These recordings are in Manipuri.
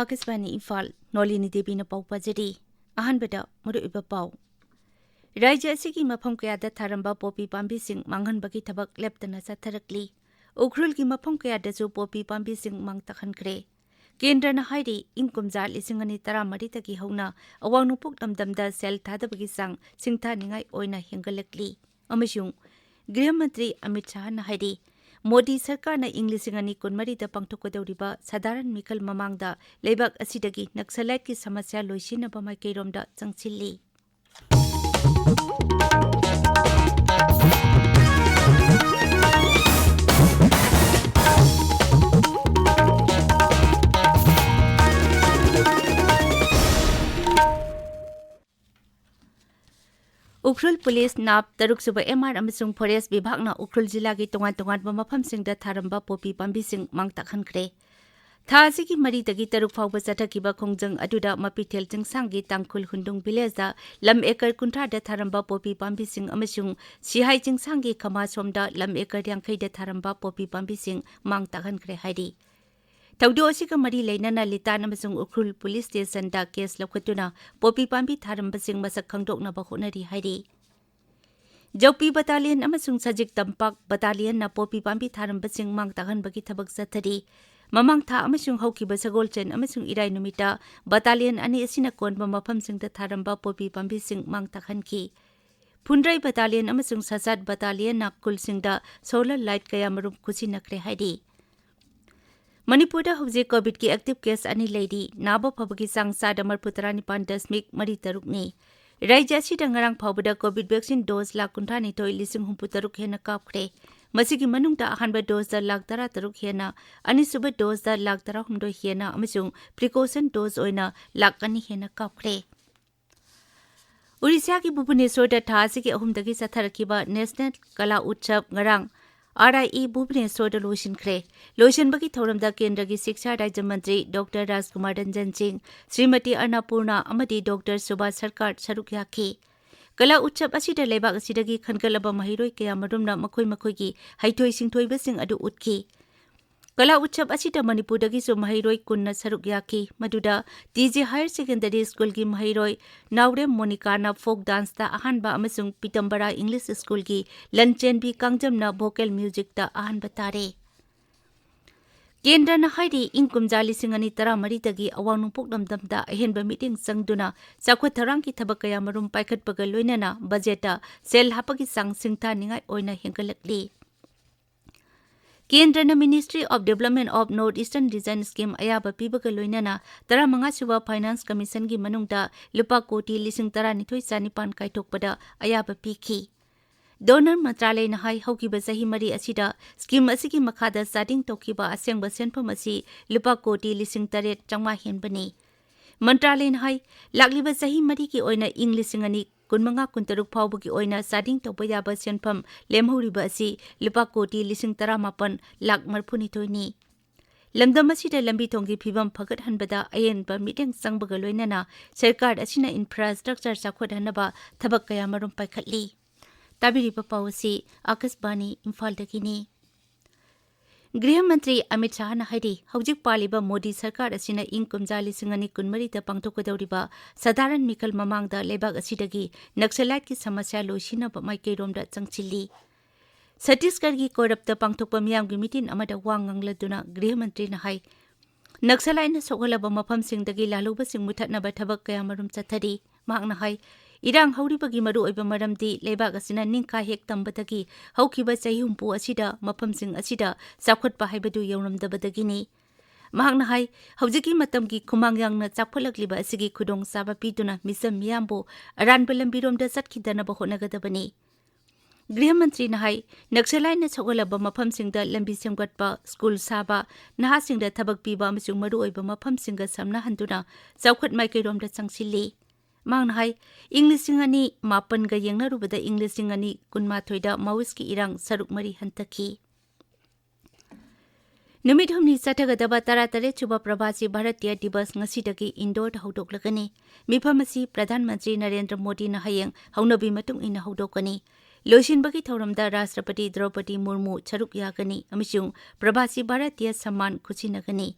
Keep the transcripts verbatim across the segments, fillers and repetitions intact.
ꯑꯥꯀꯥꯁꯕꯥꯅꯤ ꯏꯝꯐꯥꯜ, ꯅꯣꯂꯤꯅꯤ ꯗꯦꯕꯤꯅ ꯄꯥꯎ ꯄꯥꯖꯔꯤ꯫ ꯑꯍꯥꯟꯕꯗ ꯃꯔꯨꯑꯣꯏꯕ ꯄꯥꯎ꯫ ꯔꯥꯖ꯭ꯌ ꯑꯁꯤꯒꯤ ꯃꯐꯝ ꯀꯌꯥꯗ ꯊꯥꯔꯝꯕ ꯄꯣꯄꯤ ꯄꯥꯝꯕꯤꯁꯤꯡ ꯃꯥꯡꯍꯟꯕꯒꯤ ꯊꯕꯛ ꯂꯦꯞꯇꯅ ꯆꯠꯊꯔꯛꯂꯤ꯫ ꯎꯈ꯭ꯔꯨꯜꯒꯤ ꯃꯐꯝ ꯀꯌꯥꯗꯁꯨ ꯄꯣꯄꯤ ꯄꯥꯝꯕꯤꯁꯤꯡ ꯃꯥꯡ ꯇꯥꯛꯍꯟꯈ꯭ꯔꯦ꯫ ꯀꯦꯟꯗ꯭ꯔꯅ ꯍꯥꯏꯔꯤ, ꯏꯪ ꯀꯨꯝꯖꯥ ꯂꯤꯁꯤꯡ ꯑꯅꯤ ꯇꯔꯥꯃꯔꯤꯗꯒꯤ ꯍꯧꯅ ꯑꯋꯥꯡ ꯅꯣꯡꯄꯣꯛ ꯂꯝꯗꯝꯗ ꯁꯦꯜ ꯊꯥꯗꯕꯒꯤ ꯆꯥꯡ ꯁꯤꯡꯊꯥꯅꯤꯡꯉꯥꯏ ꯑꯣꯏꯅ ꯍꯦꯟꯒꯠꯂꯛꯂꯤ꯫ ꯑꯃꯁꯨꯡ ꯒ꯭ꯔꯤꯍ ꯃꯟꯇ꯭ꯔꯤ ꯑꯃꯤꯠ ꯁꯥꯍꯅ ꯍꯥꯏꯔꯤ, ꯃꯣꯗꯤ ꯁꯔꯀꯥꯔꯅ ꯏꯪ ꯂꯤꯁꯤꯡ ꯑꯅꯤ ꯀꯨꯟꯃꯔꯤꯗ ꯄꯥꯡꯊꯣꯛꯀꯗꯧꯔꯤꯕ ꯁꯥꯙꯥꯔꯟ ꯃꯤꯈꯜ ꯃꯃꯥꯡꯗ ꯂꯩꯕꯥꯛ ꯑꯁꯤꯗꯒꯤ ꯅꯛꯁꯂꯥꯏꯠꯀꯤ ꯁꯃꯁ꯭ꯌꯥ ꯂꯣꯏꯁꯤꯟꯅꯕ ꯃꯥꯏꯀꯩꯔꯣꯝꯗ ꯆꯪꯁꯤꯜꯂꯤ꯫ ꯎꯈ꯭ꯔꯨꯜ ꯄꯨꯂꯤꯁ, ꯅꯥꯞ, ꯇꯔꯨꯛꯁꯨꯕ ꯑꯦꯝ ꯑꯥꯔ ꯑꯃꯁꯨꯡ ꯐꯣꯔꯦꯁ ꯕꯤꯚꯥꯒꯅ ꯎꯈ꯭ꯔꯨꯜ ꯖꯤꯂꯥꯒꯤ ꯇꯣꯉꯥꯟ ꯇꯣꯉꯥꯟꯕ ꯃꯐꯝꯁꯤꯡꯗ ꯊꯥꯔꯝꯕ ꯄꯣꯄꯤ ꯄꯥꯝꯕꯤꯁꯤꯡ ꯃꯥꯡ ꯇꯥꯛꯍꯟꯈ꯭ꯔꯦ꯫ ꯊꯥ ꯑꯁꯤꯒꯤ ꯃꯔꯤꯗꯒꯤ ꯇꯔꯨꯛ ꯐꯥꯎꯕ ꯆꯠꯊꯈꯤꯕ ꯈꯣꯡꯖꯪ ꯑꯗꯨꯗ ꯃꯄꯤꯊꯦꯜ ꯆꯤꯡꯁꯥꯡꯒꯤ ꯇꯥꯡꯈꯨꯜ ꯍꯨꯟꯗꯨꯡ ꯚꯤꯂꯦꯖꯇ ꯂꯝ ꯑꯦꯀꯔ ꯀꯨꯟꯊ꯭ꯔꯥꯗ ꯊꯥꯔꯝꯕ ꯄꯣꯄꯤ ꯄꯥꯝꯕꯤꯁꯤꯡ ꯑꯃꯁꯨꯡ ꯁꯤꯍꯥꯏ ꯆꯤꯡꯁꯥꯡꯒꯤ ꯈꯃꯥꯁꯣꯝꯗ ꯂꯝ ꯑꯦꯀꯔ ꯌꯥꯡꯈꯩꯗ ꯊꯥꯔꯝꯕ ꯄꯣꯄꯤ ꯄꯥꯝꯕꯤꯁꯤꯡ ꯃꯥꯡ ꯇꯥꯛꯍꯟꯈ꯭ꯔꯦ ꯍꯥꯏꯔꯤ꯫ ꯊꯧꯗꯣꯛ ꯑꯁꯤꯒ ꯃꯔꯤ ꯂꯩꯅꯅ ꯂꯤꯇꯥꯟ ꯑꯃꯁꯨꯡ ꯎꯈ꯭ꯔꯨꯜ ꯄꯨꯂꯤꯁ ꯁ꯭ꯇꯦꯁꯟꯗ ꯀꯦꯁ ꯂꯧꯈꯠꯇꯨꯅ ꯄꯣꯄꯤ ꯄꯥꯝꯕꯤ ꯊꯥꯔꯝꯕꯁꯤꯡ ꯃꯁꯛ ꯈꯪꯗꯣꯛꯅꯕ ꯍꯣꯠꯅꯔꯤ ꯍꯥꯏꯔꯤ꯫ ꯖꯧꯄꯤ ꯕꯇꯥꯂꯤꯌꯟ ꯑꯃꯁꯨꯡ ꯁꯖꯤꯛ ꯇꯝꯄꯥꯛ ꯕꯇꯥꯂꯤꯌꯟꯅ ꯄꯣꯄꯤ ꯄꯥꯝꯕꯤ ꯊꯥꯔꯝꯕꯁꯤꯡ ꯃꯥꯡ ꯇꯥꯛꯍꯟꯕꯒꯤ ꯊꯕꯛ ꯆꯠꯊꯔꯤ꯫ ꯃꯃꯥꯡ ꯊꯥ ꯑꯃꯁꯨꯡ ꯍꯧꯈꯤꯕ ꯁꯒꯣꯜꯁꯦꯟ ꯑꯃꯁꯨꯡ ꯏꯔꯥꯏ ꯅꯨꯃꯤꯠꯇ ꯕꯇꯥꯂꯤꯌꯟ ꯑꯅꯤ ꯑꯁꯤꯅ ꯀꯣꯟꯕ ꯃꯐꯝꯁꯤꯡꯗ ꯊꯥꯔꯝꯕ ꯄꯣꯄꯤ ꯄꯥꯝꯕꯤꯁꯤꯡ ꯃꯥꯡ ꯇꯥꯛꯍꯟꯈꯤ꯫ ꯐꯨꯟꯗ꯭ꯔꯩ ꯕꯇꯥꯂꯤꯌꯟ ꯑꯃꯁꯨꯡ ꯁꯁꯥꯠ ꯕꯇꯥꯂꯤꯌꯟꯅ ꯈꯨꯜꯁꯤꯡꯗ ꯁꯣꯂꯔ ꯂꯥꯏꯠ ꯀꯌꯥꯃꯔꯨꯝ ꯈꯨꯠꯁꯤꯟꯅꯈ꯭ꯔꯦ ꯍꯥꯏꯔꯤ꯫ ꯃꯅꯤꯄꯨꯔꯗ ꯍꯧꯖꯤꯛ ꯀꯣꯚꯤꯗꯀꯤ ꯑꯦꯛꯇꯤꯚ ꯀꯦꯁ ꯑꯅꯤ ꯂꯩꯔꯤ꯫ ꯅꯥꯕ ꯐꯕꯒꯤ ꯆꯥꯡ ꯆꯥꯗ ꯃꯔꯤꯐꯨ ꯇꯔꯥꯅꯤꯄꯥꯟ ꯗꯁꯃꯤꯛ ꯃꯔꯤ ꯇꯔꯨꯛꯅꯤ꯫ ꯔꯥꯖ꯭ꯌ ꯑꯁꯤꯗ ꯉꯔꯥꯡ ꯐꯥꯎꯕꯗ ꯀꯣꯚꯤꯗ ꯚꯦꯛꯁꯤꯟ ꯗꯣꯁ ꯂꯥꯈ ꯀꯨꯟꯊ꯭ꯔꯥꯅꯤꯊꯣꯏ ꯂꯤꯁꯤꯡ ꯍꯨꯝꯐꯨ ꯇꯔꯨꯛ ꯍꯦꯟꯅ ꯀꯥꯞꯈ꯭ꯔꯦ꯫ ꯃꯁꯤꯒꯤ ꯃꯅꯨꯡꯗ ꯑꯍꯥꯟꯕ ꯗꯣꯁꯇ ꯂꯥꯈ ꯇꯔꯥ ꯇꯔꯨꯛ ꯍꯦꯟꯅ, ꯑꯅꯤꯁꯨꯕ ꯗꯣꯁꯇ ꯂꯥꯈ ꯇꯔꯥꯍꯨꯝꯗꯣꯏ ꯍꯦꯟꯅ ꯑꯃꯁꯨꯡ ꯄ꯭ꯔꯤꯀꯣꯁꯟ ꯗꯣꯁ ꯑꯣꯏꯅ ꯂꯥꯈ ꯑꯅꯤ ꯍꯦꯟꯅ ꯀꯥꯞꯈ꯭ꯔꯦ꯫ ꯎꯔꯤꯁ꯭ꯌꯥꯒꯤ ꯚꯨꯕꯅꯦꯁ꯭ꯋꯔꯗ ꯊꯥ ꯑꯁꯤꯒꯤ ꯑꯍꯨꯝꯗꯒꯤ ꯆꯠꯊꯔꯛꯈꯤꯕ ꯅꯦꯁꯅꯦꯜ ꯀꯂꯥ ꯎꯠꯁꯕ ꯉꯔꯥꯡ ꯑꯥꯔ ꯑꯥꯏ ꯏ ꯚꯨꯕꯅꯦꯁ꯭ꯋꯔꯗ ꯂꯣꯏꯁꯤꯟꯈ꯭ꯔꯦ꯫ ꯂꯣꯏꯁꯤꯟꯕꯒꯤ ꯊꯧꯔꯝꯗ ꯀꯦꯟꯗ꯭ꯔꯒꯤ ꯁꯤꯛꯁꯥ ꯔꯥꯖ꯭ꯌ ꯃꯟꯇ꯭ꯔꯤ ꯗꯣꯛꯇꯔ ꯔꯥꯖꯀꯨꯃꯥꯔ ꯔꯟꯖꯟ ꯁꯤꯡ, ꯁ꯭ꯔꯤꯃꯇꯤ ꯑꯟꯅꯄꯨꯔꯅꯥ ꯑꯃꯗꯤ ꯗꯣꯛꯇꯔ ꯁꯨꯚꯥꯁ ꯁꯔꯀꯥꯔ ꯁꯔꯨꯛ ꯌꯥꯈꯤ꯫ ꯀꯂꯥ ꯎꯠꯁꯕ ꯑꯁꯤꯗ ꯂꯩꯕꯥꯛ ꯑꯁꯤꯗꯒꯤ ꯈꯟꯒꯠꯂꯕ ꯃꯍꯩꯔꯣꯏ ꯀꯌꯥꯃꯔꯨꯝꯅ ꯃꯈꯣꯏ ꯃꯈꯣꯏꯒꯤ ꯍꯩꯊꯣꯏ ꯁꯤꯡꯊꯣꯏꯕꯁꯤꯡ ꯑꯗꯨ ꯎꯠꯈꯤ꯫ ꯀꯂꯥ ꯎꯠꯁꯕ ꯑꯁꯤꯗ ꯃꯅꯤꯄꯨꯔꯗꯒꯤꯁꯨ ꯃꯍꯩꯔꯣꯏ ꯀꯨꯟꯅ ꯁꯔꯨꯛ ꯌꯥꯈꯤ꯫ ꯃꯗꯨꯗ ꯇꯤ ꯖꯦ Higher Secondary Schoolꯒꯤ ꯃꯍꯩꯔꯣꯏ ꯅꯥꯎꯔꯦꯝ ꯃꯣꯅꯤꯀꯥꯅ folk danceꯇ ꯑꯍꯥꯟꯕ ꯑꯃꯁꯨꯡ ꯄꯤꯇꯝꯕꯔꯥ English Schoolꯒꯤ ꯂꯟꯆꯦꯟꯕꯤ ꯀꯥꯡꯖꯝꯅ vocal musicꯇ ꯑꯍꯥꯟꯕ ꯇꯥꯔꯦ꯫ ꯀꯦꯟꯗ꯭ꯔꯅ ꯍꯥꯏꯔꯤ, ꯏꯪ ꯀꯨꯝꯖꯥ ꯂꯤꯁꯤꯡ ꯑꯅꯤ ꯇꯔꯥꯃꯔꯤꯗꯒꯤ ꯑꯋꯥꯡ ꯅꯣꯡꯄꯣꯛ ꯂꯝꯗꯝꯗ ꯑꯍꯦꯟꯕ ꯃꯤꯠꯌꯦꯡ ꯆꯪꯗꯨꯅ ꯆꯥꯎꯈꯠ ꯊꯧꯔꯥꯡꯒꯤ ꯊꯕꯛ ꯀꯌꯥ ꯃꯔꯨꯝ ꯄꯥꯏꯈꯠꯄꯒ ꯂꯣꯏꯅꯅ ꯕꯖꯦꯠꯇ ꯁꯦꯜ ꯍꯥꯞꯄꯒꯤ ꯆꯥꯡ ꯁꯤꯡꯊꯥꯅꯤꯡꯉꯥꯏ ꯑꯣꯏꯅ ꯍꯦꯟꯒꯠꯂꯛꯂꯤ꯫ ꯀꯦꯟꯗ꯭ꯔꯅ Ministry of Development of North Eastern Region Scheme ꯑꯌꯥꯕ ꯄꯤꯕꯒ ꯂꯣꯏꯅꯅ ꯇꯔꯥꯃꯉꯥ ꯁꯨꯕ Finance Commissionꯒꯤ ꯃꯅꯨꯡꯗ ꯂꯨꯄꯥ ꯀꯣꯇꯤ ꯂꯤꯁꯤꯡ ꯇꯔꯥꯅꯤꯊꯣꯏ ꯆꯥꯅꯤꯄꯥꯟ ꯀꯥꯏꯊꯣꯛꯄꯗ ꯑꯌꯥꯕ ꯄꯤꯈꯤ꯫ Donor ꯃꯟꯇ꯭ꯔꯥꯂꯌꯅ ꯍꯥꯏ, ꯍꯧꯈꯤꯕ ꯆꯍꯤ ꯃꯔꯤ ꯑꯁꯤꯗ scheme ꯑꯁꯤꯒꯤ ꯃꯈꯥꯗ ꯆꯥꯗꯤꯡ ꯇꯧꯈꯤꯕ ꯑꯁꯦꯡꯕ ꯁꯦꯟꯐꯝ ꯑꯁꯤ ꯂꯨꯄꯥ ꯀꯣꯇꯤ ꯂꯤꯁꯤꯡ ꯇꯔꯦꯠ ꯆꯥꯝꯃꯉꯥ ꯍꯦꯟꯕꯅꯤ꯫ ꯃꯟꯇ꯭ꯔꯥꯂꯌꯅ ꯍꯥꯏ, ꯂꯥꯛꯂꯤꯕ ꯆꯍꯤ ꯃꯔꯤꯒꯤ ꯑꯣꯏꯅ ꯏꯪ ꯂꯤꯁꯤꯡ ꯑꯅꯤ ꯀꯨꯟꯃꯉꯥ ꯀꯨꯟꯇꯔꯨꯛ ꯐꯥꯎꯕꯒꯤ ꯑꯣꯏꯅ ꯆꯥꯗꯤꯡ ꯇꯧꯕ ꯌꯥꯕ ꯁꯦꯟꯐꯝ ꯂꯦꯝꯍꯧꯔꯤꯕ ꯑꯁꯤ ꯂꯨꯄꯥ ꯀꯣꯇꯤ ꯂꯤꯁꯤꯡ ꯇꯔꯥꯃꯥꯄꯟ ꯂꯥꯈ ꯃꯔꯤꯐꯨꯅꯤꯊꯣꯏꯅꯤ꯫ ꯂꯝꯗꯝ ꯑꯁꯤꯗ ꯂꯝꯕꯤ ꯊꯣꯡꯒꯤ ꯐꯤꯕꯝ ꯐꯒꯠꯍꯟꯕꯗ ꯑꯍꯦꯟꯕ ꯃꯤꯠꯌꯦꯡ ꯆꯪꯕꯒ ꯂꯣꯏꯅꯅ ꯁꯔꯀꯥꯔ ꯑꯁꯤꯅ infrastructure ꯆꯥꯎꯈꯠꯍꯟꯅꯕ ꯊꯕꯛ ꯀꯌꯥ ꯃꯔꯨꯝ ꯄꯥꯏꯈꯠꯂꯤ꯫ ꯇꯥꯕꯤꯔꯤꯕ ꯄꯥꯎ ꯑꯁꯤ ꯑꯥꯀꯥꯁꯕꯥꯅꯤ ꯏꯝꯐꯥꯜꯗꯒꯤꯅꯤ꯫ ꯒ꯭ꯔꯤꯍ ꯃꯟꯇ꯭ꯔꯤ ꯑꯃꯤꯠ ꯁꯥꯍꯅ ꯍꯥꯏꯔꯤ, ꯍꯧꯖꯤꯛ ꯄꯥꯜꯂꯤꯕ ꯃꯣꯗꯤ ꯁꯔꯀꯥꯔ ꯑꯁꯤꯅ ꯏꯪ ꯀꯨꯝꯖꯥ ꯂꯤꯁꯤꯡ ꯑꯅꯤ ꯀꯨꯟꯃꯔꯤꯗ ꯄꯥꯡꯊꯣꯛꯀꯗꯧꯔꯤꯕ ꯁꯙꯥꯔꯟ ꯃꯤꯈꯜ ꯃꯃꯥꯡꯗ ꯂꯩꯕꯥꯛ ꯑꯁꯤꯗꯒꯤ ꯅꯛꯁꯂꯥꯏꯠꯀꯤ ꯁꯃꯁ꯭ꯌꯥ ꯂꯣꯏꯁꯤꯟꯅꯕ ꯃꯥꯏꯀꯩꯔꯣꯝꯗ ꯆꯪꯁꯤꯜꯂꯤ꯫ ꯁꯠꯇꯤꯁꯒꯔꯒꯤ ꯀꯣꯔꯞꯇ ꯄꯥꯡꯊꯣꯛꯄ ꯃꯤꯌꯥꯝꯒꯤ ꯃꯤꯇꯤꯟ ꯑꯃꯗ ꯋꯥ ꯉꯥꯡꯂꯗꯨꯅ ꯒ꯭ꯔꯤꯍ ꯃꯟꯇ꯭ꯔꯤꯅ ꯍꯥꯏ, ꯅꯛꯁꯂꯥꯏꯠꯅ ꯁꯣꯛꯍꯜꯂꯕ ꯃꯐꯝꯁꯤꯡꯗꯒꯤ ꯂꯥꯜꯍꯧꯕꯁꯤꯡ ꯃꯨꯊꯠꯅꯕ ꯊꯕꯛ ꯀꯌꯥ ꯃꯔꯨꯝ ꯆꯠꯊꯔꯤ꯫ ꯃꯍꯥꯛꯅ ꯍꯥꯏ, ꯏꯔꯥꯡ ꯍꯧꯔꯤꯕꯒꯤ ꯃꯔꯨꯑꯣꯏꯕ ꯃꯔꯝꯗꯤ ꯂꯩꯕꯥꯛ ꯑꯁꯤꯅ ꯅꯤꯡꯈꯥ ꯍꯦꯛ ꯇꯝꯕꯗꯒꯤ ꯍꯧꯈꯤꯕ ꯆꯍꯤ ꯍꯨꯝꯐꯨ ꯑꯁꯤꯗ ꯃꯐꯝꯁꯤꯡ ꯑꯁꯤꯗ ꯆꯥꯎꯈꯠꯄ ꯍꯥꯏꯕꯗꯨ ꯌꯧꯔꯝꯗꯕꯗꯒꯤꯅꯤ꯫ ꯃꯍꯥꯛꯅ ꯍꯥꯏ, ꯍꯧꯖꯤꯛꯀꯤ ꯃꯇꯝꯒꯤ ꯈꯨꯃꯥꯡ ꯌꯥꯡꯅ ꯆꯥꯎꯈꯠꯂꯛꯂꯤꯕ ꯑꯁꯤꯒꯤ ꯈꯨꯗꯣꯡꯆꯥꯕ ꯄꯤꯗꯨꯅ ꯃꯤꯆꯝ ꯃꯤꯌꯥꯝꯕꯨ ꯑꯔꯥꯟꯕ ꯂꯝꯕꯤꯔꯣꯝꯗ ꯆꯠꯈꯤꯗꯅꯕ ꯍꯣꯠꯅꯒꯗꯕꯅꯤ꯫ ꯒ꯭ꯔꯤꯍ ꯃꯟꯇ꯭ꯔꯤꯅ ꯍꯥꯏ, ꯅꯛꯁꯂꯥꯏꯠꯅ ꯁꯣꯛꯍꯜꯂꯕ ꯃꯐꯝꯁꯤꯡꯗ ꯂꯝꯕꯤ ꯁꯦꯝꯒꯠꯄ, ꯁ꯭ꯀꯨꯜ ꯁꯥꯕ, ꯅꯍꯥꯁꯤꯡꯗ ꯊꯕꯛ ꯄꯤꯕ ꯑꯃꯁꯨꯡ ꯃꯔꯨꯑꯣꯏꯕ ꯃꯐꯝꯁꯤꯡꯒ ꯁꯝꯅꯍꯟꯗꯨꯅ ꯆꯥꯎꯈꯠ ꯃꯥꯏꯀꯩꯔꯣꯝꯗ ꯆꯪꯁꯤꯜꯂꯤ꯫ ꯃꯍꯥꯛꯅ ꯍꯥꯏ, ꯏꯪ ꯂꯤꯁꯤꯡ ꯑꯅꯤ ꯃꯥꯄꯟꯒ ꯌꯦꯡꯅꯔꯨꯕꯗ ꯏꯪ ꯂꯤꯁꯤꯡ ꯑꯅꯤ ꯀꯨꯟꯃꯥꯊꯣꯏꯗ ꯃꯥꯎꯏꯁꯀꯤ ꯏꯔꯥꯡ ꯁꯔꯨꯛ ꯃꯔꯤ ꯍꯟꯊꯈꯤ꯫ ꯅꯨꯃꯤꯠ ꯍꯨꯝꯅꯤ ꯆꯠꯊꯒꯗꯕ ꯇꯔꯥꯇꯔꯦꯠ ꯁꯨꯕ ꯄ꯭ꯔꯕꯥꯁꯤ ꯚꯥꯔꯇꯤꯌꯥ ꯗꯤꯕꯁ ꯉꯁꯤꯗꯒꯤ ꯏꯟꯗꯣꯔꯗ ꯍꯧꯗꯣꯛꯂꯒꯅꯤ꯫ ꯃꯤꯐꯝ ꯑꯁꯤ ꯄ꯭ꯔꯙꯥꯟ ꯃꯟꯇ꯭ꯔꯤ ꯅꯔꯦꯟꯗ꯭ꯔ ꯃꯣꯗꯤꯅ ꯍꯌꯦꯡ ꯍꯧꯅꯕꯤ ꯃꯇꯨꯡ ꯏꯟꯅ ꯍꯧꯗꯣꯛꯀꯅꯤ꯫ ꯂꯣꯏꯁꯤꯟꯕꯒꯤ ꯊꯧꯔꯝꯗ ꯔꯥꯁꯇ꯭ꯔꯄꯇꯤ ꯗ꯭ꯔꯧꯄꯗꯤ ꯃꯨꯔꯃꯨ ꯁꯔꯨꯛ ꯌꯥꯒꯅꯤ ꯑꯃꯁꯨꯡ ꯄ꯭ꯔꯕꯥꯁꯤ ꯚꯥꯔꯇꯤꯌ ꯁꯝꯃꯥꯟ ꯈꯨꯠꯁꯤꯟꯅꯒꯅꯤ꯫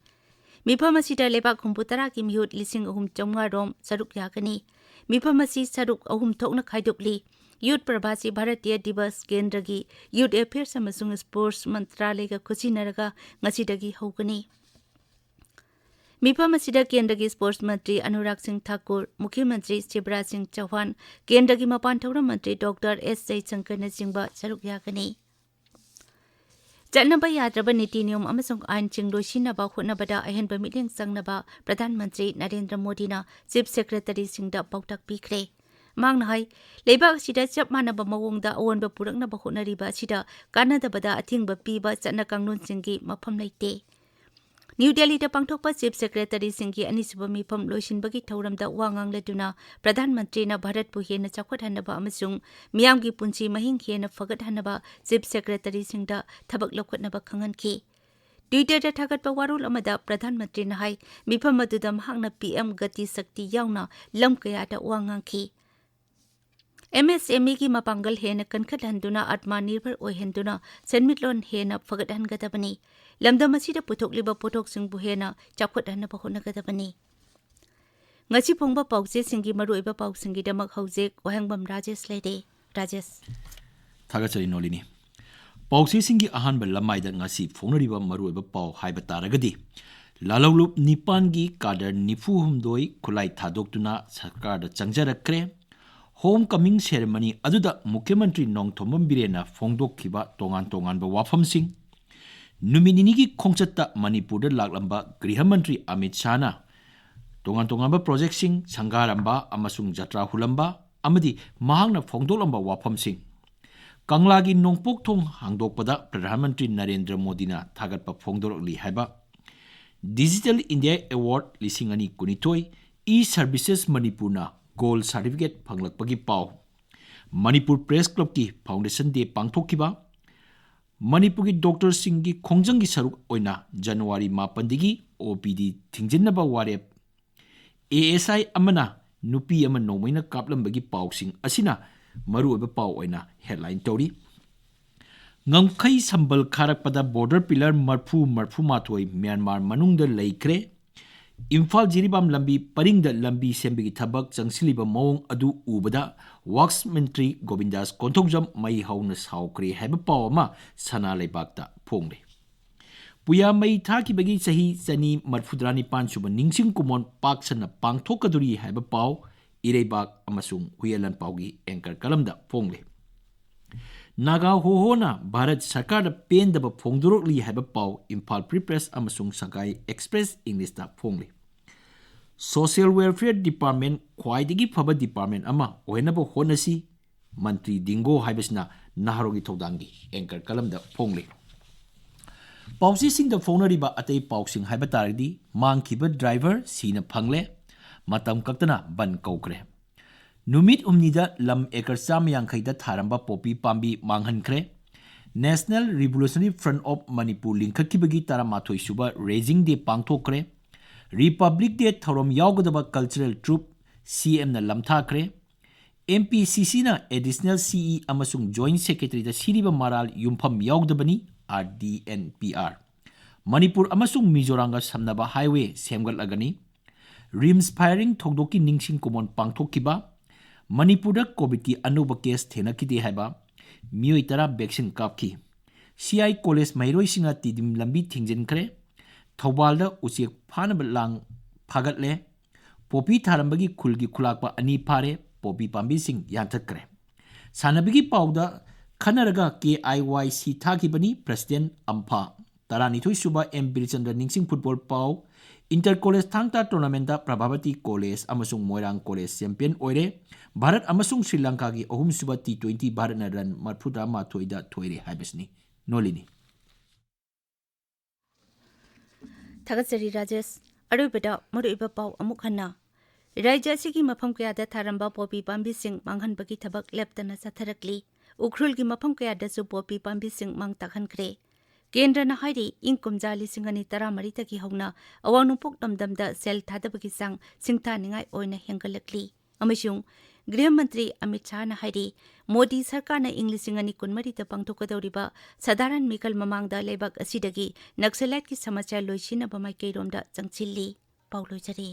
ꯃꯤꯐꯝ ꯑꯁꯤꯗ ꯂꯩꯕꯥꯛ ꯍꯨꯝꯐꯨ ꯇꯔꯥꯒꯤ ꯃꯤꯍꯨꯠ ꯂꯤꯁꯤꯡ ꯑꯍꯨꯝ ꯆꯥꯝꯃꯉꯥ ꯔꯣꯝ ꯁꯔꯨꯛ ꯌꯥꯒꯅꯤ꯫ ꯃꯤꯐꯝ ꯑꯁꯤ ꯁꯔꯨꯛ ꯑꯍꯨꯝ ꯊꯣꯛꯅ ꯈꯥꯏꯗꯣꯛꯂꯤ꯫ ꯌꯨꯠ ꯄ꯭ꯔꯕꯥꯁꯤ ꯚꯥꯔꯇꯤꯌ ꯗꯤꯕꯁ ꯀꯦꯟꯗ꯭ꯔꯒꯤ ꯌꯨꯠ ꯑꯦꯐꯤꯌꯔꯁ ꯑꯃꯁꯨꯡ ꯁ꯭ꯄꯣꯔꯠꯁ ꯃꯟꯇ꯭ꯔꯥꯂꯌꯒ ꯈꯨꯠꯁꯤꯟꯅꯔꯒ ꯉꯁꯤꯗꯒꯤ ꯍꯧꯒꯅꯤ꯫ ꯃꯤꯐꯝ ꯑꯁꯤꯗ ꯀꯦꯟꯗ꯭ꯔꯒꯤ ꯁ꯭ꯄꯣꯔꯠꯁ ꯃꯟꯇ꯭ꯔꯤ ꯑꯅꯨꯔꯥꯒ ꯁꯤꯡ ꯊꯥꯀꯨꯔ, ꯃꯨꯈ꯭ꯌ ꯃꯟꯇ꯭ꯔꯤ ꯁꯤꯕꯔꯥꯖ ꯁꯤꯡ ꯆꯧꯍꯥꯟ, ꯀꯦꯟꯗ꯭ꯔꯒꯤ ꯃꯄꯥꯟ ꯊꯧꯔꯝ ꯃꯟꯇ꯭ꯔꯤ ꯗꯣꯛꯇꯔ ꯑꯦꯁ ꯖꯌꯁꯪꯀꯔꯅꯆꯤꯡꯕ ꯁꯔꯨꯛ ꯌꯥꯒꯅꯤ꯫ ꯆꯠꯅꯕ ꯌꯥꯗ꯭ꯔꯕ ꯅꯤꯇꯤ ꯅꯤꯌꯣꯝ ꯑꯃꯁꯨꯡ ꯑꯥꯏꯟꯁꯤꯡ ꯂꯣꯏꯁꯤꯟꯅꯕ ꯍꯣꯠꯅꯕꯗ ꯑꯍꯦꯟꯕ ꯃꯤꯠꯌꯦꯡ ꯆꯪꯅꯕ ꯄ꯭ꯔꯙꯥꯟ ꯃꯟꯇ꯭ꯔꯤ ꯅꯔꯦꯟꯗ꯭ꯔ ꯃꯣꯗꯤꯅ ꯆꯤꯐ ꯁꯦꯀ꯭ꯔꯦꯇꯔꯤꯁꯤꯡꯗ ꯄꯥꯎꯇꯥꯛ ꯄꯤꯈ꯭ꯔꯦ꯫ ꯃꯍꯥꯛꯅ ꯍꯥꯏ, ꯂꯩꯕꯥꯛ ꯑꯁꯤꯗ ꯆꯞ ꯃꯥꯟꯅꯕ ꯃꯑꯣꯡꯗ ꯑꯑꯣꯟꯕ ꯄꯨꯔꯛꯅꯕ ꯍꯣꯠꯅꯔꯤꯕ ꯑꯁꯤꯗ ꯀꯥꯟꯅꯗꯕꯗ ꯑꯊꯤꯡꯕ ꯄꯤꯕ ꯆꯠꯅ ꯀꯥꯡꯂꯣꯟꯁꯤꯡꯒꯤ ꯃꯐꯝ ꯂꯩꯇꯦ꯫ ꯅ꯭ꯌꯨ ꯗꯦꯜꯂꯤꯗ ꯄꯥꯡꯊꯣꯛꯄ ꯆꯤꯐ ꯁꯦꯀ꯭ꯔꯦꯇꯔꯤꯁꯤꯡꯒꯤ ꯑꯅꯤꯁꯨꯕ ꯃꯤꯐꯝ ꯂꯣꯏꯁꯤꯟꯕꯒꯤ ꯊꯧꯔꯝꯗ ꯋꯥ ꯉꯥꯡꯂꯗꯨꯅ ꯄ꯭ꯔꯙꯥꯟ ꯃꯟꯇ꯭ꯔꯤꯅ ꯚꯥꯔꯠꯄꯨ ꯍꯦꯟꯅ ꯆꯥꯎꯈꯠꯍꯟꯅꯕ ꯑꯃꯁꯨꯡ ꯃꯤꯌꯥꯝꯒꯤ ꯄꯨꯟꯁꯤ ꯃꯍꯤꯡ ꯍꯦꯟꯅ ꯐꯒꯠꯍꯟꯅꯕ ꯆꯤꯐ ꯁꯦꯀ꯭ꯔꯦꯇꯔꯤꯁꯤꯡꯗ ꯊꯕꯛ ꯂꯧꯈꯠꯅꯕ ꯈꯪꯍꯟꯈꯤ꯫ ꯇ꯭ꯋꯤꯇꯔꯗ ꯊꯥꯒꯠꯄ ꯋꯥꯔꯣꯜ ꯑꯃꯗ ꯄ꯭ꯔꯙꯥꯟ ꯃꯟꯇ꯭ꯔꯤꯅ ꯍꯥꯏ, ꯃꯤꯐꯝ ꯑꯗꯨꯗ ꯃꯍꯥꯛꯅ ꯄꯤ ꯑꯦꯝ ꯒꯇꯤ ꯁꯛꯇꯤ ꯌꯥꯎꯅ ꯂꯝ ꯀꯌꯥꯗ ꯋꯥ ꯉꯥꯡꯈꯤ꯫ ꯑꯦꯝ ꯑꯦꯁ ꯑꯦꯝ ꯏꯒꯤ ꯃꯄꯥꯡꯒꯜ ꯍꯦꯟꯅ ꯀꯟꯈꯠꯍꯟꯗꯨꯅ ꯑꯥꯠꯃ ꯅꯤꯔꯚꯔ ꯑꯣꯏꯍꯟꯗꯨꯅ ꯁꯦꯟꯃꯤꯠꯂꯣꯟ ꯍꯦꯟꯅ ꯐꯒꯠꯍꯟꯒꯗꯕꯅꯤ꯫ ꯂꯝꯗꯝ ꯑꯁꯤꯗ ꯄꯨꯊꯣꯛꯂꯤꯕ ꯄꯣꯠꯊꯣꯛꯁꯤꯡꯕꯨ ꯍꯦꯟꯅ ꯆꯥꯎꯈꯠꯍꯟꯅꯕ ꯍꯣꯠꯅꯒꯗꯕꯅꯤ꯫ ꯉꯁꯤ ꯐꯣꯡꯕ ꯄꯥꯎꯆꯦꯁꯤꯡꯒꯤ ꯃꯔꯨꯑꯣꯏꯕ ꯄꯥꯎꯁꯤꯡꯒꯤꯗꯃꯛ ꯍꯧꯖꯤꯛ ꯋꯥꯍꯦꯡꯕꯝ ꯔꯥꯖꯦꯁ ꯂꯩꯔꯦ꯫ ꯔꯥꯖꯦꯁ꯫ ꯊꯥꯒꯠꯆꯔꯤ ꯅꯣꯂꯤꯅꯤ꯫ ꯄꯥꯎꯆꯦꯁꯤꯡꯒꯤ ꯑꯍꯥꯟꯕ ꯂꯃꯥꯏꯗ ꯉꯁꯤ ꯐꯣꯡꯅꯔꯤꯕ ꯃꯔꯨꯑꯣꯏꯕ ꯄꯥꯎ ꯍꯥꯏꯕ ꯇꯥꯔꯒꯗꯤ, ꯂꯥꯂꯧꯂꯨꯞ ꯅꯤꯄꯥꯟꯒꯤ ꯀꯥꯗꯔ ꯅꯤꯐꯨ ꯍꯨꯝꯗꯣꯏ ꯈꯨꯠꯂꯥꯏ ꯊꯥꯗꯣꯛꯇꯨꯅ ꯁꯔꯀꯥꯔꯗ ꯆꯪꯖꯔꯛꯈ꯭ꯔꯦ꯫ ꯍꯣꯝ ꯀꯃꯤꯡ ꯁꯦꯔꯦꯃꯅꯤ ꯑꯗꯨꯗ ꯃꯨꯈ꯭ꯌ ꯃꯟꯇ꯭ꯔꯤ ꯅꯣꯡꯊꯣꯝꯕꯝ ꯕꯤꯔꯦꯟꯅ ꯐꯣꯡꯗꯣꯛꯈꯤꯕ ꯇꯣꯉꯥꯟ ꯇꯣꯉꯥꯟꯕ ꯋꯥꯐꯝꯁꯤꯡ, ꯅꯨꯃꯤꯠ ꯅꯤꯅꯤꯒꯤ ꯈꯣꯡꯆꯠꯇ ꯃꯅꯤꯄꯨꯔꯗ ꯂꯥꯛꯂꯝꯕ ꯒ꯭ꯔꯤꯍ ꯃꯟꯇ꯭ꯔꯤ ꯑꯃꯤꯠ ꯁꯥꯍꯅ ꯇꯣꯉꯥꯟ ꯇꯣꯉꯥꯟꯕ ꯄ꯭ꯔꯣꯖꯦꯛꯁꯤꯡ ꯁꯪꯒꯥꯔꯝꯕ ꯑꯃꯁꯨꯡ ꯖꯇ꯭ꯔꯥ ꯍꯨꯜꯂꯝꯕ ꯑꯃꯗꯤ ꯃꯍꯥꯛꯅ ꯐꯣꯡꯗꯣꯛꯂꯝꯕ ꯋꯥꯐꯝꯁꯤꯡ, ꯀꯪꯂꯥꯒꯤ ꯅꯣꯡꯄꯣꯛ ꯊꯣꯡ ꯍꯥꯡꯗꯣꯛꯄꯗ ꯄ꯭ꯔꯙꯥꯟ ꯃꯟꯇ꯭ꯔꯤ ꯅꯔꯦꯟꯗ꯭ꯔ ꯃꯣꯗꯤꯅ ꯊꯥꯒꯠꯄ ꯐꯣꯡꯗꯣꯔꯛꯂꯤ ꯍꯥꯏꯕ, ꯗꯤꯖꯤꯇꯦꯜ ꯏꯟꯗꯤꯌꯥ ꯑꯦꯋꯥꯔꯗ ꯂꯤꯁꯤꯡ ꯑꯅꯤ ꯀꯨꯟꯅꯤꯊꯣꯏ, ꯏ ꯁꯔꯚꯤꯁꯦꯁ ꯃꯅꯤꯄꯨꯔꯅ ꯒꯣꯜ ꯁꯥꯔꯇꯤꯐꯤꯀꯦꯠ ꯐꯪꯂꯛꯄꯒꯤ ꯄꯥꯎ, ꯃꯅꯤꯄꯨꯔ ꯄ꯭ꯔꯦꯁ ꯀ꯭ꯂꯕꯀꯤ ꯐꯥꯎꯟꯗꯦꯁꯟ ꯗꯦ ꯄꯥꯡꯊꯣꯛꯈꯤꯕ, ꯃꯅꯤꯄꯨꯔꯒꯤ ꯗꯣꯛꯇꯔꯁꯤꯡꯒꯤ ꯈꯣꯡꯖꯪꯒꯤ ꯁꯔꯨꯛ ꯑꯣꯏꯅ ꯖꯅꯋꯥꯔꯤ ꯃꯥꯄꯟꯗꯒꯤ ꯑꯣ ꯄꯤ ꯗꯤ ꯊꯤꯡꯖꯤꯟꯅꯕ ꯋꯥꯔꯦꯞ, ꯑꯦ ꯑꯦꯁ ꯑꯥꯏ ꯑꯃꯅ ꯅꯨꯄꯤ ꯑꯃ ꯅꯣꯡꯃꯩꯅ ꯀꯥꯞꯂꯝꯕꯒꯤ ꯄꯥꯎꯁꯤꯡ ꯑꯁꯤꯅ ꯃꯔꯨꯑꯣꯏꯕ ꯄꯥꯎ ꯑꯣꯏꯅ ꯍꯦꯗꯂꯥꯏꯟ ꯇꯧꯔꯤ꯫ ꯉꯝꯈꯩ ꯁꯝꯕꯜ ꯈꯥꯔꯛꯄꯗ ꯕꯣꯔꯗꯔ ꯄꯤꯂꯔ ꯃꯔꯐꯨ ꯃꯔꯐꯨ ꯃꯥꯊꯣꯏ ꯃ꯭ꯌꯥꯟꯃꯥꯔ ꯃꯅꯨꯡꯗ ꯂꯩꯈ꯭ꯔꯦ꯫ ꯏꯝꯐꯥꯜ ꯖꯤꯔꯤꯕꯥꯝ ꯂꯝꯕꯤ ꯄꯔꯤꯡꯗ ꯂꯝꯕꯤ ꯁꯦꯝꯕꯒꯤ ꯊꯕꯛ ꯆꯪꯁꯤꯜꯂꯤꯕ ꯃꯑꯣꯡ ꯑꯗꯨ ꯎꯕꯗ ꯋꯥꯛꯁ ꯃꯟꯇ꯭ꯔꯤ ꯒꯣꯕꯤꯟꯗꯥꯁ ꯀꯣꯟꯊꯧꯖꯝ ꯃꯩ ꯍꯧꯅ ꯁꯥꯎꯈ꯭ꯔꯦ ꯍꯥꯏꯕ ꯄꯥꯎ ꯑꯃ ꯁꯅꯥ ꯂꯩꯕꯥꯛꯇ ꯐꯣꯡꯂꯤ꯫ ꯄꯨꯌꯥ ꯃꯩ ꯊꯥꯈꯤꯕꯒꯤ ꯆꯍꯤ ꯆꯅꯤ ꯃꯔꯐꯨꯇꯔꯥ ꯅꯤꯄꯥꯟ ꯁꯨꯕ ꯅꯤꯡꯁꯤꯡ ꯀꯨꯃꯣꯟ ꯄꯥꯛ ꯁꯟꯅ ꯄꯥꯡꯊꯣꯛꯀꯗꯣꯔꯤ ꯍꯥꯏꯕ ꯄꯥꯎ ꯏꯔꯩꯕꯥꯛ ꯑꯃꯁꯨꯡ ꯍꯨꯏꯌꯦꯟ ꯂꯥꯟꯄꯥꯎꯒꯤ ꯑꯦꯡꯀꯔ ꯀꯂꯝꯗ ꯐꯣꯡꯂꯤ꯫ ꯅꯥꯒꯥ ꯍꯣꯍꯣꯅ ꯚꯥꯔꯠ ꯁꯔꯀꯥꯔꯗ ꯄꯦꯟꯗꯕ ꯐꯣꯡꯗꯣꯔꯛꯂꯤ ꯍꯥꯏꯕ ꯄꯥꯎ ꯏꯝꯐꯥꯜ ꯐ꯭ꯔꯤ ꯄ꯭ꯔꯦꯁ ꯑꯃꯁꯨꯡ ꯁꯉꯥꯏ ꯑꯦꯛꯁꯄ꯭ꯔꯦꯁ ꯏꯪꯂꯤꯁꯇ ꯐꯣꯡꯂꯤ꯫ ꯁꯣꯁꯤꯌꯦꯜ ꯋꯦꯜꯐꯤꯌꯔ ꯗꯤꯄꯥꯔꯠꯃꯦꯟ ꯈ꯭ꯋꯥꯏꯗꯒꯤ ꯐꯕ ꯗꯤꯄꯥꯔꯠꯃꯦꯟ ꯑꯃ ꯑꯣꯏꯅꯕ ꯍꯣꯠꯅꯁꯤ, ꯃꯟꯇ꯭ꯔꯤ ꯗꯤꯡꯒꯣ ꯍꯥꯏꯕꯁꯤꯅ ꯅꯍꯥꯔꯣꯜꯒꯤ ꯊꯧꯗꯥꯡꯒꯤ ꯑꯦꯡꯀꯔ ꯀꯂꯝꯗ ꯐꯣꯡꯂꯤ꯫ ꯄꯥꯎꯆꯦꯁꯤꯡꯗ ꯐꯣꯡꯅꯔꯤꯕ ꯑꯇꯩ ꯄꯥꯎꯁꯤꯡ ꯍꯥꯏꯕ ꯇꯥꯔꯒꯗꯤ, ꯃꯥꯡꯈꯤꯕ ꯗ꯭ꯔꯥꯏꯚꯔ ꯁꯤꯅ ꯐꯪꯂꯦ, ꯃꯇꯝ ꯀꯛꯇꯅ ꯕꯟ ꯀꯧꯈ꯭ꯔꯦ꯫ ꯅꯨꯃꯤꯠ ꯍꯨꯝꯅꯤꯗ ꯂꯝ ꯑꯦꯀꯔ ꯆꯥꯝꯃ ꯌꯥꯡꯈꯩꯗ ꯊꯥꯔꯝꯕ ꯄꯣꯄꯤ ꯄꯥꯝꯕꯤ ꯃꯥꯡꯍꯟꯈ꯭ꯔꯦ꯫ National Revolutionary Front of Manipur ꯂꯤꯡꯈꯠꯈꯤꯕꯒꯤ ꯇꯔꯥꯃꯥꯊꯣꯏ ꯁꯨꯕ ꯔꯦꯖꯤꯡ ꯗꯦ ꯄꯥꯡꯊꯣꯛꯈ꯭ꯔꯦ꯫ ꯔꯤꯄꯕ꯭ꯂꯤꯛ ꯗꯦ ꯊꯧꯔꯝ ꯌꯥꯎꯒꯗꯕ ꯀꯜꯆꯔꯦꯜ ꯇ꯭ꯔꯨꯞ ꯁꯤ ꯑꯦꯝꯅ ꯂꯝꯊꯥꯈ꯭ꯔꯦ꯫ ꯑꯦꯝ ꯄꯤ ꯁꯤ ꯁꯤꯅ ꯑꯦꯗꯤꯁꯅꯦꯜ ꯁꯤ ꯏ ꯑꯃꯁꯨꯡ ꯖꯣꯏꯟꯠ ꯁꯦꯀ꯭ꯔꯦꯇꯔꯤꯗ ꯁꯤꯔꯤꯕ ꯃꯔꯥꯜ ꯌꯨꯝꯐꯝ ꯌꯥꯎꯗꯕꯅꯤ, R D N P R. Manipur ꯑꯃꯁꯨꯡ ꯃꯤꯖꯣꯔꯥꯝꯒ ꯁꯝꯅꯕ ꯍꯥꯏꯋꯦ ꯁꯦꯝꯒꯠꯂꯒꯅꯤ꯫ ꯔꯤꯝꯁ ꯐꯥꯌꯔꯤꯡ ꯊꯧꯗꯣꯛꯀꯤ ꯅꯤꯡꯁꯤꯡ ꯀꯨꯃꯣꯟ ꯄꯥꯡꯊꯣꯛꯈꯤꯕ꯫ ꯃꯅꯤꯄꯨꯔꯗ ꯀꯣꯚꯤꯗꯀꯤ ꯑꯅꯧꯕ ꯀꯦꯁ ꯊꯦꯡꯅꯈꯤꯗꯦ ꯍꯥꯏꯕ꯫ ꯃꯤꯑꯣꯏ ꯇꯔꯥ ꯚꯦꯛꯁꯤꯟ ꯀꯥꯞꯈꯤ꯫ ꯁꯤ ꯑꯥꯏ ꯀꯣꯂꯦꯖ ꯃꯍꯩꯔꯣꯏꯁꯤꯡꯅ ꯇꯤꯗꯤꯝ ꯂꯝꯕꯤ ꯊꯤꯡꯖꯤꯟꯈ꯭ꯔꯦ꯫ ꯊꯧꯕꯥꯜꯗ ꯎꯆꯦꯛ ꯐꯥꯅꯕ ꯂꯥꯡ ꯐꯥꯒꯠꯂꯦ꯫ ꯄꯣꯄꯤ ꯊꯥꯔꯝꯕꯒꯤ ꯈꯨꯜꯒꯤ ꯈꯨꯂꯥꯛꯄ ꯑꯅꯤ ꯐꯥꯔꯦ꯫ ꯄꯣꯄꯤ ꯄꯥꯝꯕꯤꯁꯤꯡ ꯌꯥꯟꯊꯠꯈ꯭ꯔꯦ꯫ ꯁꯥꯟꯅꯕꯒꯤ ꯄꯥꯎꯗ ꯈꯟꯅꯔꯒ ꯀꯦ ꯑꯥꯏ ꯋꯥꯏ ꯁꯤ ꯊꯥꯈꯤꯕꯅꯤ꯫ ꯄ꯭ꯔꯁꯤꯗꯦꯟ ꯑꯝꯐꯥ꯫ ꯇꯔꯥꯅꯤꯊꯣꯏ ꯁꯨꯕ ꯑꯦꯝ ꯕꯤꯔꯆꯟꯗ꯭ꯔ ꯅꯤꯡꯁꯤꯡ ꯐꯨꯠꯕꯣꯜ ꯄꯥꯎ꯫ ꯏꯟꯇꯔ ꯀꯣꯂꯦꯖ ꯊꯥꯡ ꯇꯥ ꯇꯣꯔꯅꯥꯃꯦꯟꯗ ꯄ꯭ꯔꯚꯥꯕꯇꯤ ꯀꯣꯂꯦꯖ ꯑꯃꯁꯨꯡ ꯃꯣꯏꯔꯥꯡ ꯀꯣꯂꯦꯖ ꯆꯦꯝꯄꯤꯌꯟ ꯑꯣꯏꯔꯦ꯫ ꯚꯥꯔꯠ ꯑꯃꯁꯨꯡ ꯁ꯭ꯔꯤ ꯂꯪꯀꯥꯒꯤ ꯑꯍꯨꯝꯁꯨꯕ ꯇꯤ ꯇ꯭ꯋꯦꯟꯇꯤ ꯚꯥꯔꯠꯅ ꯔꯟ ꯃꯔꯐꯨꯇꯔꯥ ꯃꯥꯊꯣꯏꯗ ꯊꯣꯏꯔꯦ ꯍꯥꯏꯕꯁꯤꯅꯤ꯫ ꯅꯣꯂꯤꯅꯤ꯫ ꯊꯥꯒꯠꯆꯔꯤ ꯔꯥꯖꯦꯁ꯫ ꯑꯔꯣꯏꯕꯗ ꯃꯔꯨꯑꯣꯏꯕ ꯄꯥꯎ ꯑꯃꯨꯛ ꯍꯟꯅ꯫ ꯔꯥꯖ꯭ꯌ ꯑꯁꯤꯒꯤ ꯃꯐꯝ ꯀꯌꯥꯗ ꯊꯥꯔꯝꯕ ꯄꯣꯄꯤ ꯄꯥꯝꯕꯤꯁꯤꯡ ꯃꯥꯡꯍꯟꯕꯒꯤ ꯊꯕꯛ ꯂꯦꯞꯇꯅ ꯆꯠꯊꯔꯛꯂꯤ꯫ ꯎꯈ꯭ꯔꯨꯜꯒꯤ ꯃꯐꯝ ꯀꯌꯥꯗꯁꯨ ꯄꯣꯄꯤ ꯄꯥꯝꯕꯤꯁꯤꯡ ꯃꯥꯡ ꯇꯥꯛꯍꯟꯈ꯭ꯔꯦ꯫ ꯀꯦꯟꯗ꯭ꯔꯅ ꯍꯥꯏꯔꯤ, ꯏꯪ ꯀꯨꯝꯖꯥ ꯂꯤꯁꯤꯡ ꯑꯅꯤ ꯇꯔꯥꯃꯔꯤꯗꯒꯤ ꯍꯧꯅ ꯑꯋꯥꯡ ꯅꯣꯡꯄꯣꯛ ꯂꯝꯗꯝꯗ ꯁꯦꯜ ꯊꯥꯗꯕꯒꯤ ꯆꯥꯡ ꯁꯤꯡꯊꯥꯅꯤꯡꯉꯥꯏ ꯑꯣꯏꯅ ꯍꯦꯟꯒꯠꯂꯛꯂꯤ ꯑꯃꯁꯨꯡ ꯒ꯭ꯔꯤꯍ ꯃꯟꯇ꯭ꯔꯤ ꯑꯃꯤꯠ ꯁꯥꯍꯅ ꯍꯥꯏꯔꯤ, ꯃꯣꯗꯤ ꯁꯔꯀꯥꯔꯅ ꯏꯪ ꯂꯤꯁꯤꯡ ꯑꯅꯤ ꯀꯨꯟꯃꯔꯤꯗ ꯄꯥꯡꯊꯣꯛꯀꯗꯧꯔꯤꯕ ꯁꯥꯙꯥꯔꯟ ꯃꯤꯈꯜ ꯃꯃꯥꯡꯗ ꯂꯩꯕꯥꯛ ꯑꯁꯤꯗꯒꯤ ꯅꯛꯁꯂꯥꯏꯠꯀꯤ ꯁꯃꯁ꯭ꯌꯥ ꯂꯣꯏꯁꯤꯟꯅꯕ ꯃꯥꯏꯀꯩꯔꯣꯝꯗ ꯆꯪꯁꯤꯜꯂꯤ꯫ ꯄꯥꯎ ꯂꯣꯏꯖꯔꯦ꯫